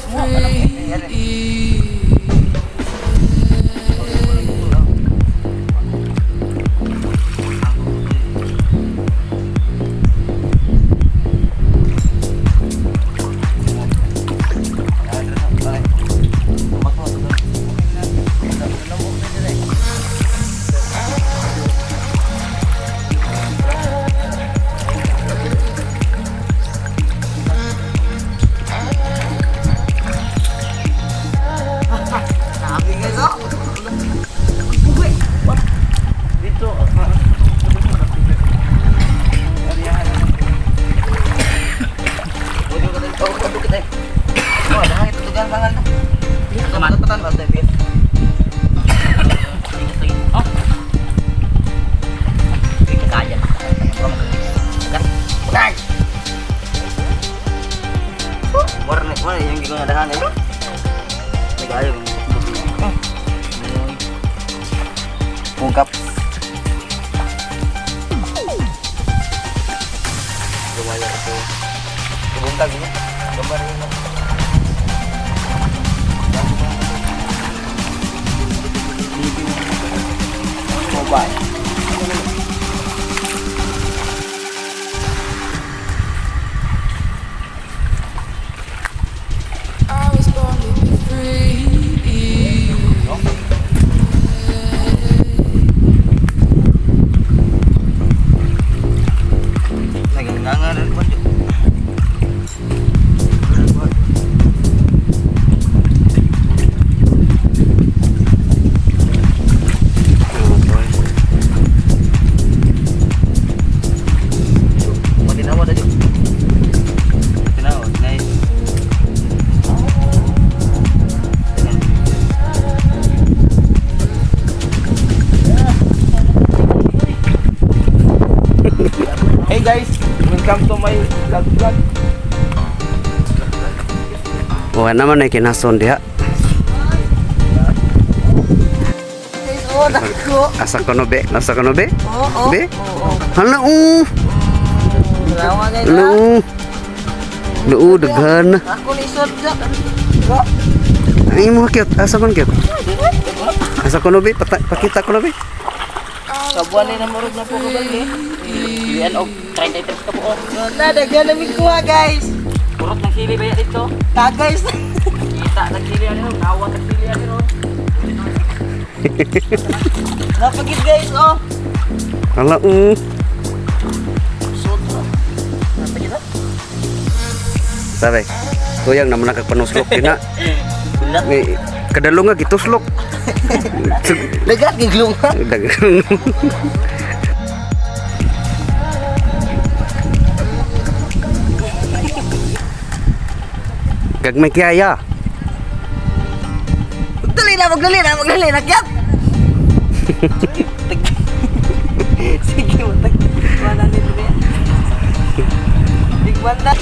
Free. Sabi, guys, oh. Uy. Dito. Oh. Kaya. Warna, warna yung gigo nga dahan eh. Nag-ayaw. Bungkap. Lumaya ito. Bungkag niya. Gambar yun. Mobile. I was born to be free. Naganganga rin ba yun? Matinawa na yun. Matinawa, nice. Hey guys, welcome to my vlog vlog. Wa naman ay kinason diha. Guys, oh, nako. Asa ko no be? Asa ko no be? Oo, oo. Be? Oo. Hala oh. Salamat, guys. Hala ah. oh. Loo daghan. Ako ni Sod. Go. Ay mo cute. Asa kon cute? Asa ko no be? Pakita ko no be. Kabuan ni namurog na po ko bali. Yan og 33 ka buok. Na daghan namin kuha, guys. Purot ng sili ba dito? Ta, guys. Kita ng sili ano, kawa ng sili ano. Napagid, guys, oh. Hala oh. Sod. Napagid, ah. Sabi. Tuyang naman nakagpanuslok din na. Bulat. May kadalo nga gituslok. Dagat giglong ha. Daghan. Gagmay kaya. Magdali na, magdali na, magdali na, kyat. Sige, matag. Wala nito niya. Big banda.